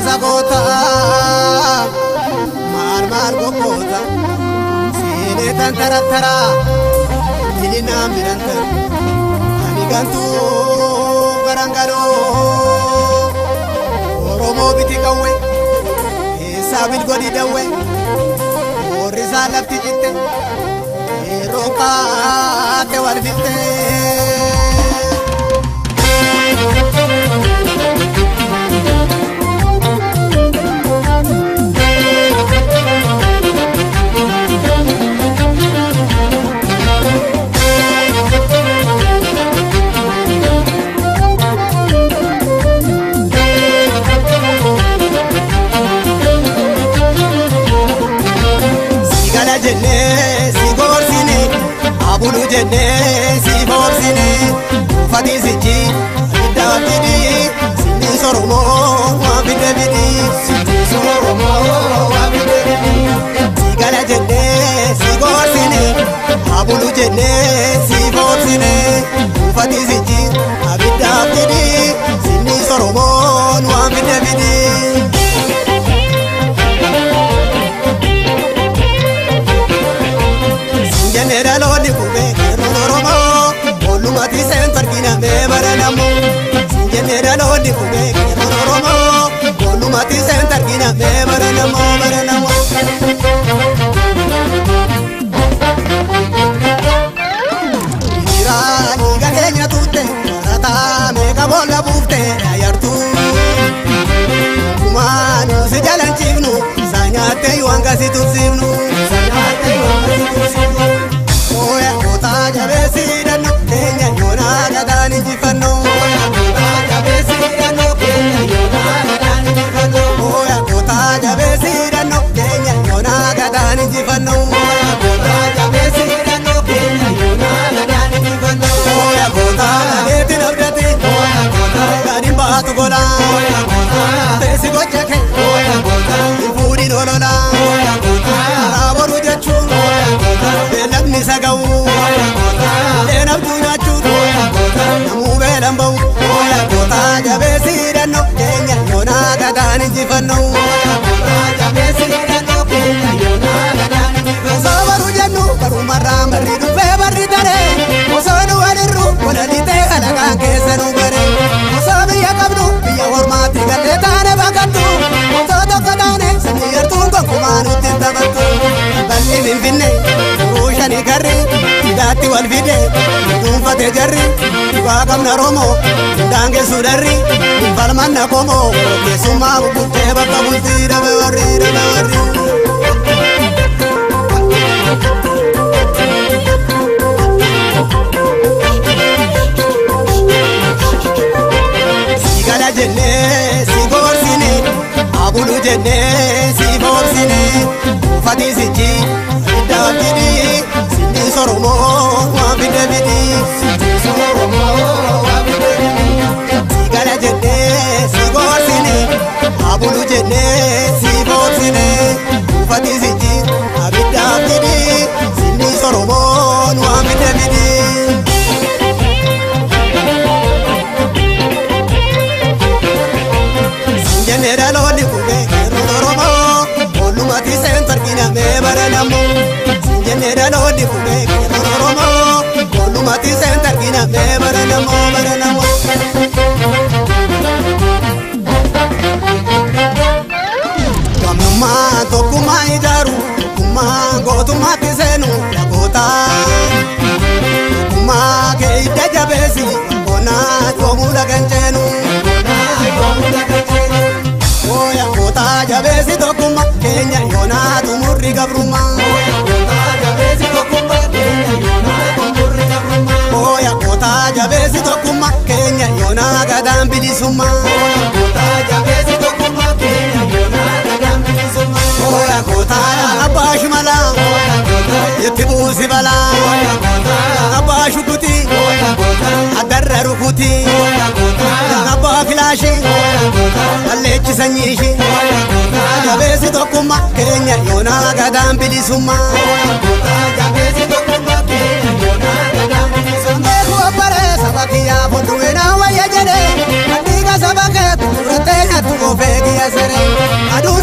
Sagoota maal maal goggoota seenee tan tarattara dilinaan biranta ani gantuu garangaloo Oromoo biti qawwe keessaa bilgodhi dawwe warri isaa lafti citte yeroo kaate wal fitte. Jenne si gorsine abulu jenne si borsine ufati sichi iddaafidi sinni soromo waan fide fidi sinni soromo waan fide fidi si gala jenne si gorsine abulu jenne si borsine ufati sichi iddaafidi sinni soromo waan fide fidi. Generaloonni qubee qeerroon Oromoo ollumatti seen targinamee baranamu. Generaloonni qubee qeerroon Oromoo ollumatti seen targinamee baranamu baranamu. Hiriiraanii gaheenya tuutte barataa meeqa boolla buufte ayartuu. Kumaanuu si jalan ciifnu isaa nyaattee yoo hanga si tursiifnu. Oya kota jabeessi hidhannu keenya yoonaa gadaan injifannu. Oya kota jabeessi hidhannu keenya yoonaa gadaan injifannu. Oya kota jabeessi hidhannu keenya yoonaa gadaan injifannu. Oya kota jabeessi hidhannu keenya yoonaa gadaan injifannu. Oya kota adeeti nabdati. Oya kota gadiin baatu gola. Oya kota teessi gocha kee. Oya kota fuudhiin olola. Oya kota raaboruu jechuun. Oya kota beelladni saga'u. Oya kota leenabduu nyaachuun. Oya kota namuu beelan ba'u. Oya kota jabeessi hidhannu keenya yoonaa gadaan injifannu. Oya kota jabeessi hidhannu keenya yoonaa gadaan injifannu. Osoo baruu jennu barumarraan barri dhufee barri daree osoo nu walirru walalitee kalaqaan keessa nu bare osoo biyya qabnu biyya hormaatti gallee taane baqattu osoo tokko taane sabni yartuun gonkumaa nutti hin taphattu. Bal'i Finfinnee ruushanii garri hidhaatti wal fide dhuunfate jarri dhugaa qabna Oromoo daangessu darri falmanna qomoo keessummaa bubuttee bakka bultii dhabe warri dhabe warri. Si gala jennee si gorsine abulu jennee si borsine ufati sichi iddaafidi sinni soromoo waan fide fidi sinni soromoo waan fide fidi si gala jennee si gorsine abulu jennee si borsine ufati sichi iddaafidi sinni soromoo waan fide fidi. Generaloonni qubee qeerroon Oromoo ollumatti seen targinamee baranamu. Generaloonni qubee qeerroon Oromoo ollumatti seen targinamee baranamu baranamu. Gamnummaa tokkummaa ijaaru tokkummaa gootummaatti seenu lagoota. Tokkummaa kee hidda jabeessi qonnaa yoomuu lagan ceenu. Oya kota jabeessi tokkummaa keenya yoonaa xumurri gabrummaa. Oya kota jabeessi tokkummaa keenya yoonaa xumurri gabrummaa. Oya kota jabeessi tokkummaa keenya yoonaa gadaan bilisummaa. Oya kota jabeessi tokkummaa keenya yoonaa gadaan bilisummaa. Oya kota abbaa shimalaa. Oya kota itti buusi balaa. Oya kota abbaa shukutii. Oya kota adarra rukutii. Oya kota abbaa filaashii. Oya kota alleechi sanyiishii. Oya kota jabeessi tokkummaa keenya yoonaa gadaan bilisummaa. Oya kota jabeessi tokkummaa keenya yoonaa gadaan bilisummaa. Beeku abbaree saba kiyyaa fuulduree naa wayya jedhee addiiga saba kee tuurate natti kofee. Biyya saree. Aduun